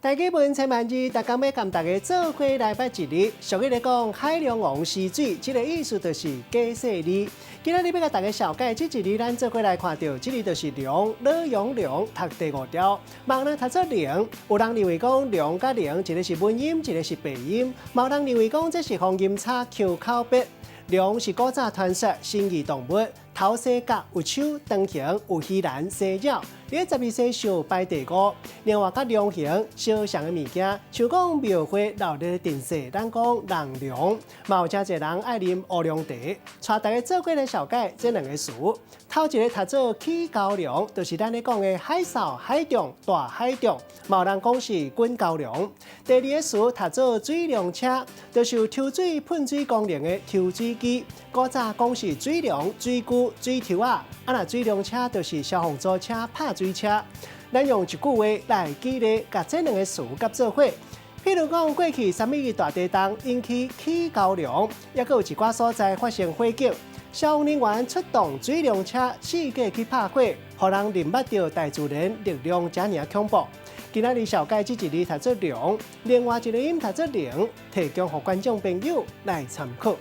台語文千萬字，逐工欲共大家做伙來捌一字。俗語咧講，海龍王死水，這个意思就是假細膩。今仔日欲共大家紹介這一字，咱做伙來看著，這字就是龍，老楊龍，讀第五調。嘛有人讀做龍，有人認為講龍佮龍，一个是文音，一个是白音。嘛有人認為講這是方音差腔口別。龍是古早傳說神異動物，頭生角，有手，長形，有魚鱗、生鳥。佇十二生肖排第五。另外，佮龍形相像的物件，像講廟會鬧熱陣勢，咱講人龍。嘛有誠濟人愛啉烏龍茶。帶大家做伙來紹介這兩个詞。頭一个讀做起高龍，就是咱咧講的海獸、海象、大海象。嘛有人講是滾蛟龍。第二个詞讀做水龍車，就是有抽水噴水功能的抽水機。古早講是水龍、水龜、水抽仔，啊若水龍車就是消防組車、拍水車。咱用一句話來舉例，共這兩个詞佮做伙。譬如講，過去三一一大地震引起起高龍，抑閣有一寡所在發生火警，消防人員出動水龍車四界去拍火，予人認捌著大自然力量遮爾恐怖。今仔日紹介這一字讀做龍，另外一个音讀做龍，提供予觀眾朋友來參考。